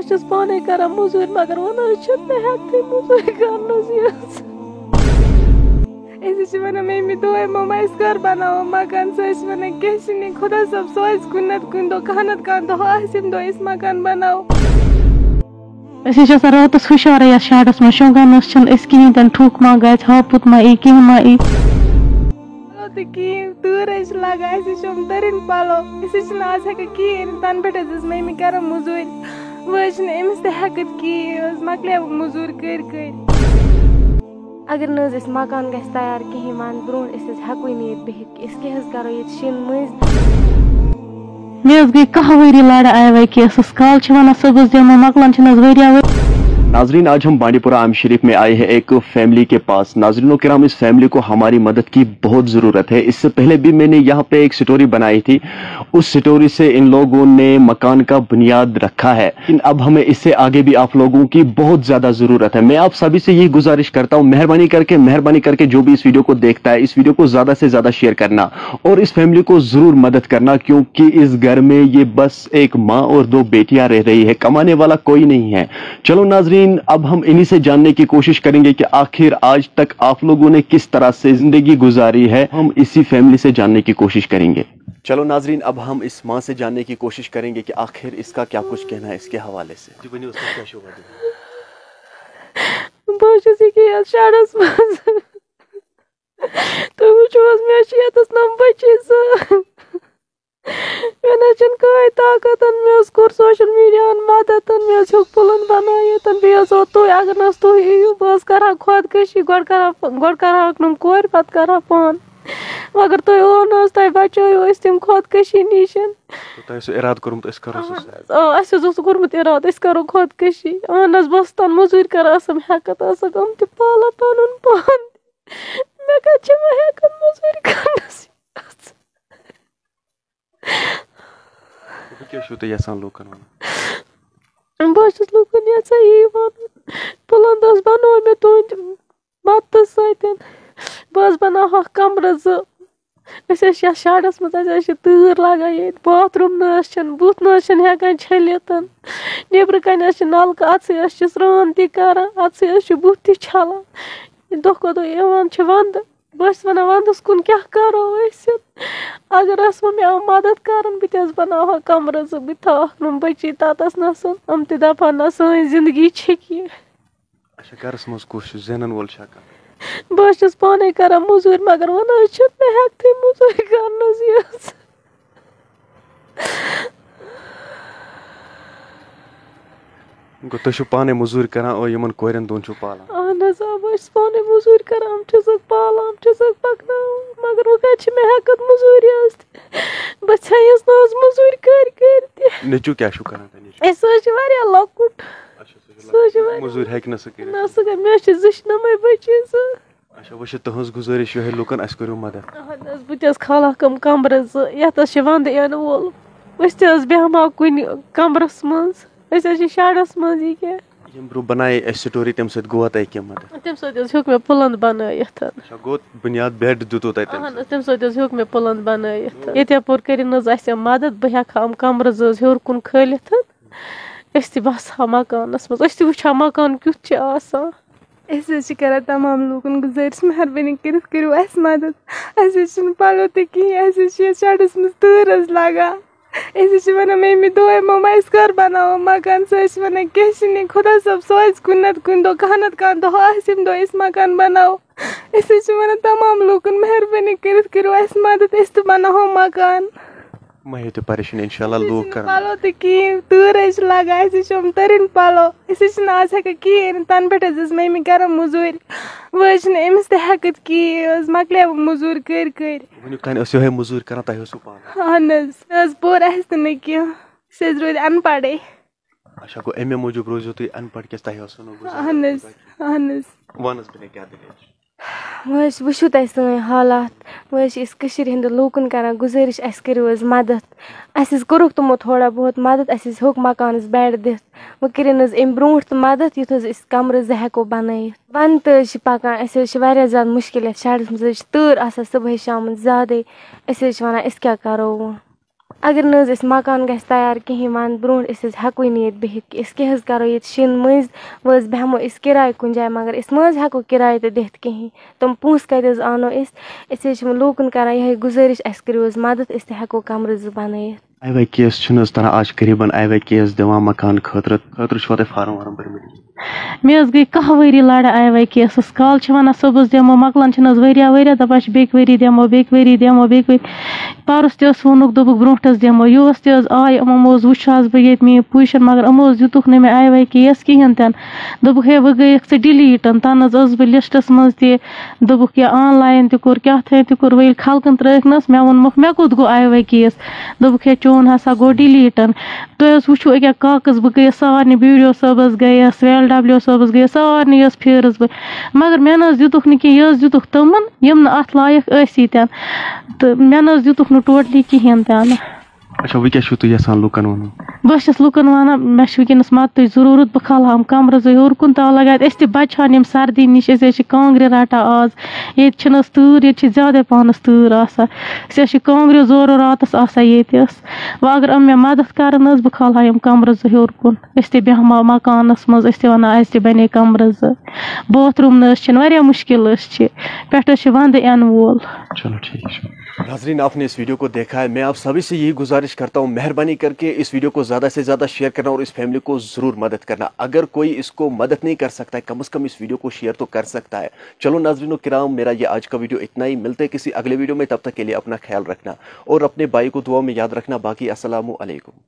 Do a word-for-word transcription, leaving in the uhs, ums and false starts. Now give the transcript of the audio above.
چھَس پانَے کران موٚزوٗرۍ، مگر وَنان چھَس نہٕ ہٮ۪کتھٕے موٚزوٗرۍ کرنَس یٲژ۔ أسۍ حظ چھِ وَنان مٔمی دۄہَے، "مما، أسۍ کر بَناوو مکان؟" سۄ ٲسۍ وَنان، "کینٛہہ چھُنہٕ، خۄدا صٲب سوزِ کُنہِ نَتہٕ کُنہِ دۄہ، کانٛہہ نَتہٕ کانٛہہ دۄہ آسہِ، ییٚمہِ دۄہ أسۍ مکان بَناوو۔" أسۍ حظ چھِ آسان راتَس ہُشارَے یَتھ شَڈَس منٛز، شۄنٛگان نہ حظ چھِنہٕ أسۍ کِہیٖنۍ تہِ نہٕ، ٹھوٚکھ ما گژھِ، ہاپُت ما یی، کینٛہہ ما یی۔ پَلو تہِ کِہیٖنۍ، تۭر حظ چھِ لَگان، اَسہِ حظ چھِ یِم دٔرِنۍ پَلو، أسۍ حظ چھِنہٕ آز ہٮ۪کان کِہیٖنۍ، تَنہٕ پٮ۪ٹھ حظ ٲس مٔمی کَران موٚزوٗرۍ، وۄنۍ حظ چھِنہٕ أمِس تہِ ہٮ۪کَتھ کِہیٖنۍ، حظ مۄکلیو موٚزوٗرۍ کٔرۍ کٔرۍ۔ اگر نہٕ حظ اَسہِ مکان گژھِ تیار کِہیٖنۍ وَنہٕ برونٛٹھ، أسۍ حظ ہٮ۪کوٕے نہٕ ییٚتہِ بِہِتھ، أسۍ کیٛاہ حظ کَرو ییٚتہِ شیٖنہٕ مٔنٛزۍ؟ مےٚ حظ گٔے کاہ ؤری لڑٲے آیہِ وَے کیسَس۔ کالہٕ چھِ وَنان صُبحَس دِمو، مۄکلان چھِنہٕ حظ ؤریا ؤرۍ۔ ناظرین، آج ہم بانڈی پورہ آم شریف میں آئے ہیں ایک فیملی کے پاس۔ ناظرین و کرام، اس فیملی کو ہماری مدد کی بہت ضرورت ہے۔ اس سے پہلے بھی میں نے یہاں پہ ایک سٹوری بنائی تھی، اس سٹوری سے ان لوگوں نے مکان کا بنیاد رکھا ہے، لیکن اب ہمیں اس سے آگے بھی آپ لوگوں کی بہت زیادہ ضرورت ہے۔ میں آپ سبھی سے یہی گزارش کرتا ہوں، مہربانی کر کے، مہربانی کر کے جو بھی اس ویڈیو کو دیکھتا ہے، اس ویڈیو کو زیادہ سے زیادہ شیئر کرنا اور اس فیملی کو ضرور مدد کرنا، کیونکہ اس گھر میں یہ بس ایک ماں اور دو بیٹیاں رہ رہی ہے، کمانے والا کوئی نہیں ہے۔ چلو ناظرین، اب ہم انہی سے جاننے کی کوشش کریں گے کہ آخر آج تک آپ لوگوں نے کس طرح سے زندگی گزاری ہے، ہم اسی فیملی سے جاننے کی کوشش کریں گے۔ چلو ناظرین، اب ہم اس ماں سے جاننے کی کوشش کریں گے کہ آخر اس کا کیا کچھ کہنا ہے اس کے حوالے سے۔ جی ؤنِو، أسۍ کیٛاہ چھِو وَنان؟ بہٕ حظ چھَس ییٚکیٛاہ یَتھ شَڈَس منٛز۔ تُہۍ وٕچھِو حظ، مےٚ چھِ ییٚتَس نَم بٔچی زٕ۔ مےٚ نہ حظ چھَنہٕ کٕہٕنۍ طاقت۔ مےٚ حظ کوٚر سوشَل میٖڈیاہَن مَدَد، مےٚ حظ ہیوٚک پُلَن بَنٲیِتھ۔ بیٚیہِ حظ ووت تُہۍ، اگر نہٕ حظ تُہۍ یِیِو، بہٕ حظ کَرٕ ہا خۄدکٔشی۔ گۄڈٕ کَرٕ ہا، گۄڈٕ کَرٕ ہاکھ نَم کورِ، پَتہٕ کَرٕ ہا پانہٕ۔ مگر تُہۍ اوٚو نہٕ حظ، تۄہہِ بَچٲیِو أسۍ تَمہِ خۄدکٔشی نِش۔ تہٕ تۄہہِ اوسوٕ اِرادٕ کوٚرمُت، أسۍ کَرو سُہ اہن سۭتۍ۔ حظ، آ، اَسہِ حظ اوس کوٚرمُت اِرادٕ، أسۍ کَرو خۄدکٔشی۔ اہن حظ، بہٕ ٲسٕس تَن مٔزوٗرۍ کَران، ٲسٕم ہٮ۪کَتھ، ٲسٕکھ یِم تہِ پالان پَنُن پان۔ مےٚ کَتہِ چھِ وۄنۍ ہٮ۪کَتھ مٔزوٗرۍ کَرنَس یٲژ؟ وۄنۍ کیٛاہ چھِو تُہۍ یَژھان لوٗکَن وَنُن؟ بہٕ حظ چھَس لوٗکَن یَژھان یی وَنُن، پُلَن دَس بَنوو مےٚ تُہٕنٛدِ مدتہٕ سۭتۍ۔ بہٕ حظ بناوہاکھ کمرٕ زٕ۔ أسۍ حظ چھِ یَتھ شَڈَس منٛز، اَسہِ حظ چھِ تۭر لَگان ییٚتہِ۔ باتھ روٗم نہ حظ چھِنہٕ، بُتھ نہ حظ چھِنہٕ ہٮ۪کان چھٔلِتھ۔ نیٚبرٕ کَنہِ حظ چھِ نَلکہٕ، اَتھسٕے حظ چھِ سرٛان تہِ کَران، اَتھسٕے حظ چھِ بُتھ تہِ چھَلان۔ دۄہ کھۄتہٕ دۄہ یِوان چھِ وَندٕ۔ بہٕ حظ چھَس وَنان، وَندَس کُن کیٛاہ کَرو أسۍ؟ اگر ٲس وۄنۍ مےٚ یِم مدد کَران، بہٕ تہِ حظ بناوہا کمرٕ زٕ، بہٕ تہِ تھاوہاکھ نہٕ بٔچی تَتَس نَسَن۔ یِم تہِ دَپہَن، نہ، سٲنۍ زِندگی چھِ کینٛہہ۔ اچھا، گرس منٛز کُس چھُ زینن وول چھا کانٛہہ؟ بہٕ حظ چھَس پانَے کران موٚزوٗرۍ، مگر وَنان حظ چھَس نہٕ ہٮ۪کتھٕے موٚزوٗرۍ کرنَس یٲژ۔ گوٚو تُہۍ چھِو پانَے موٚزوٗرۍ کران اور یِمن کورٮ۪ن دۄن چھِو پالان؟ اَہَن حظ، آ، بہٕ حظ چھَس پانَے موٚزوٗرۍ کران، یِم چھَسَکھ پالان، یِم چھَسَکھ پَکناوان، مگر وۄنۍ کَتہِ چھِ مےٚ ہٮ۪کتھ موٚزوٗرۍ یٲژ تہِ؟ بہٕ ژھیٚیَس نہٕ حظ موٚزوٗرۍ کٔرۍ کٔرۍ تہِ۔ نیٚچوٗ کیٛاہ چھُو کران تۄہہِ، نیٚچوٗ؟ اَسہِ حظ چھِ واریاہ لۄکُٹ۔ اچھا، سُہ چھُ سُہ حظ چھُ لۄکُٹ۔ واریاہ موٚزوٗرۍ ہیٚکہِ نہٕ سُہ کٔرِتھ۔ نہ، سُہ گژھِ، مےٚ حظ چھِ زٕ شِ-، نَمَے بٔچی زٕ۔ اچھا، وۄنۍ چھِ تُہٕنٛز گُزٲرِش یِہوٚے لوٗکَن، اَسہِ کٔرِو مدد۔ اَہَن حظ، بہٕ تہِ حظ کھالہٕ ہا کَم کَمرَس زٕ، یَتھ حظ چھِ وَندٕ یِنہٕ وول۔ أسۍ تہِ حظ بیٚہمہٕ ہاو کُنہِ کَمرَس منٛز۔ أسۍ حظ چھِ شَڈَس منٛز، یہِ کیٛاہ؟ ییٚمہِ برٛونٛہہ بنایے اَسہِ سٹوری، تَمہِ سۭتۍ گوٚوا تۄہہِ کینٛہہ مدد؟ تَمہِ سۭتۍ حظ ہیوٚک مےٚ پُلَن بَنٲیِتھ۔ اچھا، گوٚو بُنیاد، بیڈ دیُتوٕ تۄہہِ تَمہِ اَہَن سۭتۍ؟ حظ، تَمہِ سۭتۍ حظ ہیوٚک مےٚ پُلَن بَنٲیِتھ۔ ییٚتہِ یَپور کٔرِو نہٕ حظ اَسہِ یِم مدد، بہٕ ہٮ۪کہٕ ہا یِم کَمرٕ زٕ حظ ہیوٚر کُن کھٲلِتھ۔ أسۍ تہِ بَسہٕ ہا مکانَس منٛز، أسۍ تہِ وٕچھِ ہا مکان کیُتھ چھِ آسان۔ أسۍ حظ چھِ کران تمام لوٗکن گُزٲرِش، مہربٲنی کٔرِتھ کٔرِو اَسہِ مدد۔ اَسہِ حظ چھِنہٕ پَلو تہِ کِہیٖنۍ، اَسہِ حظ چھِ یَتھ شَڈَس منٛز تۭر حظ لَگان۔ أسۍ حظ چھِ وَنان مٔمی دۄہَے، "مَما، أسۍ کَر بَناوو مَکان؟" سۄ حظ چھِ وَنان، "کینٛہہ چھُنہٕ، خۄدا صٲب سوزِ کُنہِ نَتہٕ کُنہِ دۄہ، کانٛہہ نَتہٕ کانٛہہ دۄہ آسہِ، ییٚمہِ دۄہ أسۍ مَکان بَناوو۔" أسۍ حظ چھِ وَنان تمام لوٗکَن، مہربٲنی کٔرِتھ کٔرِو اَسہِ مَدَد، أسۍ تہِ بَناوہو مَکان۔ مہ ہیٚیِو تُہۍ پریشٲنی، اِنشاءاللہ أسۍ حظ لوٗکھ چھِنہٕ کَرَن۔ پَلو تہِ کِہیٖنۍ، تۭر حظ چھِ لَگان، اَسہِ حظ چھِ یِم تٔرٕنۍ پَلو، أسۍ حظ چھِنہٕ آز ہٮ۪کان کِہیٖنۍ، تَنہٕ پٮ۪ٹھ حظ ٲس مٔمی کَران مٔزوٗرۍ۔ وۄنۍ حظ چھِنہٕ أمِس تہِ ہٮ۪کَتھ کِہیٖنۍ، حظ مۄکلیو مٔزوٗرۍ کٔرۍ کٔرۍ۔ وٕنیُک تام ٲسِو یِہوٚے مٔزوٗرۍ کَران، تۄہہِ اوسوُ پانہٕ؟ اَہَن حظ، مےٚ حظ پوٚر اَسہِ تہِ نہٕ کینٛہہ، أسۍ حظ روٗدۍ اَن پَڑھٕے۔ اچھا، گوٚو اَمے موٗجوٗب روٗزِو تُہۍ اَن پَڑھ کیٛازِ تۄہہِ اوسوُ نہٕ گُزاران اَہَن حظ، تۄہہِ؟ اَہَن حظ۔ وَن حظ مےٚ کیٛاہ دٔلیٖل چھِ؟ وۄنۍ حظ وٕچھِو تۄہہِ سٲنۍ حالات، وۄنۍ حظ چھِ أسۍ کٔشیٖرِ ہِنٛدٮ۪ن لوٗکَن کَران گُزٲرِش، اَسہِ کٔرِو حظ مَدَد۔ اَسہِ حظ کوٚرُکھ تِمو تھوڑا بہت مَدَد، اَسہِ حظ ہیوٚک مَکانَس بیڈ دِتھ۔ وۄنۍ کٔرِن حظ اَمہِ برونٛٹھ تہِ مَدَد، یُتھ حظ أسۍ کَمرٕ زٕ ہٮ۪کو بَنٲیِتھ۔ وَنٛدٕ تہِ حظ چھِ پَکان، اَسہِ حظ چھِ واریاہ زیادٕ مُشکِل یَتھ شَڈَس منٛز، حظ چھِ تۭر آسان صُبحٲے شامَن زیادَے۔ أسۍ حظ چھِ وَنان، أسۍ کیٛاہ کَرو وۄنۍ؟ اگر نہٕ حظ اَسہِ مکان گژھِ تیار کِہیٖنۍ، وَنہٕ برونٛٹھ أسۍ حظ ہٮ۪کوٕے نہٕ ییٚتہِ بِہِتھ کینٛہہ۔ أسۍ کیٛاہ حظ کَرو ییٚتہِ شِن مٔنٛزۍ؟ وۄنۍ حظ بیٚہمو أسۍ کِراے کُنہِ جایہِ، مگر أسۍ مہٕ حظ ہٮ۪کو کِراے تہِ دِتھ کِہیٖنۍ۔ تِم پونٛسہٕ کَتہِ حظ اَنو أسۍ؟ أسۍ حظ چھِ وۄنۍ لوٗکَن کَران یِہوٚے گُزٲرِش، اَسہِ کٔرِو حظ مَدَد، أسۍ تہِ ہٮ۪کو کَمرٕ زٕ بَنٲیِتھ۔ آی واے کیس چھِنہٕ حظ تَران آز چھِ غریٖبَن آی واے کیس دِوان مکان خٲطرٕ، خٲطرٕ چھُوا تۄہہِ فارم وارم بٔرمٕتۍ؟ مےٚ حظ گٔے کاہ ؤری لڑان آی واے کیسَس۔ کالہٕ چھِ وَنان صُبحَس دِمو، مۄکلان چھِنہٕ حظ ؤریا ؤریا، دَپان چھِ بیٚکہِ ؤری دِمو، بیٚکہِ ؤری دِمو، بیٚکہِ ؤری۔ پَرُس تہِ اوس ووٚنُکھ، دوٚپُکھ برونٛٹھ حظ دِمو۔ یُہُس تہِ حظ آے، یِمو حظ وٕچھ حظ بہٕ ییٚتہِ میٛٲنۍ پُزِشَن، مگر یِمو حظ دیُتُکھ نہٕ مےٚ آی واے کیس کِہیٖنۍ تہِ نہٕ۔ دوٚپُکھ، ہے، وۄنۍ گٔیَکھ ژٕ ڈِلیٖٹَن۔ تَنہٕ حظ ٲسٕس بہٕ لِسٹَس منٛز تہِ۔ دوٚپُکھ، یہِ آن لاین تہِ کوٚر، کیٛاہ تھام تہِ کوٚر، وۄنۍ ییٚلہِ خلقَن ترٛٲیِکھ نہ حظ، مےٚ ووٚنمَکھ، مےٚ کوٚت گوٚو آی واے کیس؟ دوٚپُکھ، ہے، چون ہسا گوٚو ڈِلیٖٹَن۔ تُہۍ حظ وٕچھِو أکیٛاہ کاغذ، بہٕ گٔیَس سارنٕے، بی ڈی او صٲبَس گٔیَس، وی ایل ڈبلیو صٲبَس گٔیَس، سارنٕے حظ پھیرٕس بہٕ۔ مگر مےٚ نہ حظ دیُتُکھ نہٕ کینٛہہ، یہِ حظ دیُتُکھ تِمَن، یِم نہٕ اَتھ لایق ٲسی تہِ نہٕ۔ تہٕ مےٚ نہ حظ دیُتُکھ نہٕ ٹوٹلی کِہیٖنۍ تہِ نہٕ۔ اچھا، وۄنۍ کیٛاہ چھِو تُہۍ یَژھان لُکَن وَنُن؟ بہٕ حظ چھَس لُکَن وَنان، مےٚ چھِ وٕنکیٚنَس مَدتٕچ ضروٗرت، بہٕ کھالہٕ ہَم کَمرٕ زٕ ہیوٚر کُن، تَوٕ لَگہِ اَتہِ أسۍ تہِ بَچہٕ ہَن یِم سردی نِش، أسۍ حظ چھِ کانٛگرِ رَٹان آز، ییٚتہِ چھِنہٕ حظ تۭر، ییٚتہِ چھِ زیادَے پَہنَس تۭر آسان، أسۍ حظ چھِ کانٛگرِ زورٕ راتَس آسان ییٚتہِ حظ۔ وۄنۍ اگر یِم مےٚ مَدَتھ کَرَن حظ، بہٕ کھالہٕ ہا یِم کَمرٕ زٕ ہیوٚر کُن، أسۍ تہِ بیٚہمہٕ ہاو مکانَس منٛز، أسۍ تہِ وَنو اَسہِ تہِ بَنے کَمرٕ زٕ، باتھ روٗم نہ حظ چھِنہٕ، واریاہ مُشکِل حظ چھِ، پٮ۪ٹھٕ حظ چھِ وَندٕ یِنہٕ وول۔ چلو، ٹھیٖک چھُ۔ ناظرین، آپ نے इस वीडियो को देखा है। मैं आप सभी से यही गुजारिश करता हूँ, मेहरबानी करके इस वीडियो को ज़्यादा से ज़्यादा शेयर करना और इस फैमिली को ज़रूर मदद करना। अगर कोई इसको मदद नहीं कर सकता है, कम से कम इस वीडियो को शेयर तो कर सकता है। चलो नाजरीन किराम, मेरा ये आज का वीडियो इतना ही। मिलते हैं किसी अगले वीडियो में, तब तक के लिए अपना ख्याल रखना और अपने भाई को दुआ में याद रखना। बाकी अस्सलामु अलैकुम।